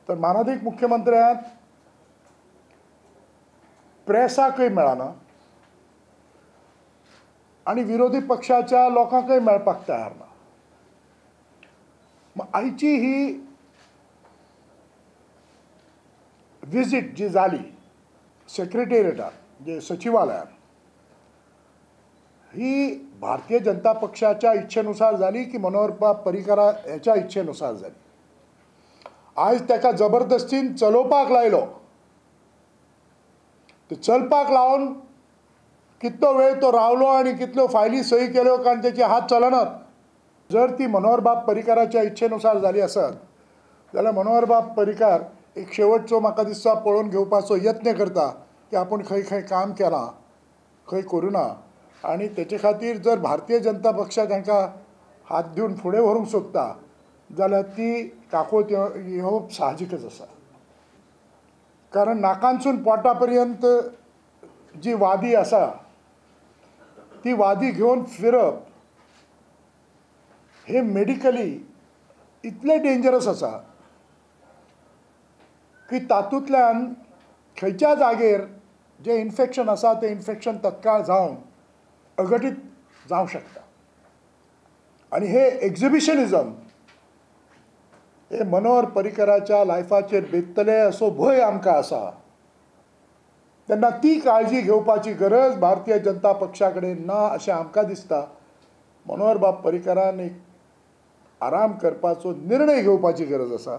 तर मानादीक मुख्यमंत्र्यांत प्रेसाकय मेळना आनी विरोधी पक्षाच्या लोकांकय मेळपाक तयार ना. मग आयची ही विजीट जी जाली सेक्रेटेरिएटार, जे सचिवालयान, ही भारतीय जनता पक्षाच्या इच्छेनुसार जाली की मनोहरबाब पर्रीकार ह्याच्या इच्छेनुसार जाली. आयज ताका जबरदस्तीन चलोवपाक लायलो. तो चलपाक लावन कितलो वेळ तो रावलो आनी कितल्यो फायली सही केल्यो, कारण तेचे हात चलनात. जर ती मनोहरबाब पर्रीकाराच्या इच्छेनुसार जाली आसत जाल्यार मनोहरबाब पर्रीकार एक शेवटचो म्हाका दिसता पळोवन घेवपाचो यत्न करता की आपूण खंय खंय काम केलां, खंय करूं ना, आनी तेचे खातीर जर भारतीय जनता पक्ष तांकां हात दिवन फुडें व्हरूंक सोदता जाल्यार ती काकूट येवप साहजिकच आसा. कारण नाकांसून पोटा पर्यंत जी वादी आसा ती वादी घेवन फिरप हे मेडिकली इतलें डेंजरस आसा की तातूंतल्यान खंयच्या जागेर जें इन्फेक्शन आसा तें इन्फेक्शन तत्काळ जावन अघटीत जावंक शकता. आनी हे एक्झिबिशनिजम हे मनोहर पर्रीकराच्या लायफाचेर बेतले असो भंय आमकां आसा. तेन्ना ती काळजी घेवपाची गरज भारतीय जनता पक्षा कडेन ना अशें आमकां दिसता. मनोहरबाब पर्रीकरान एक आराम करपाचो निर्णय घेवपाची गरज आसा.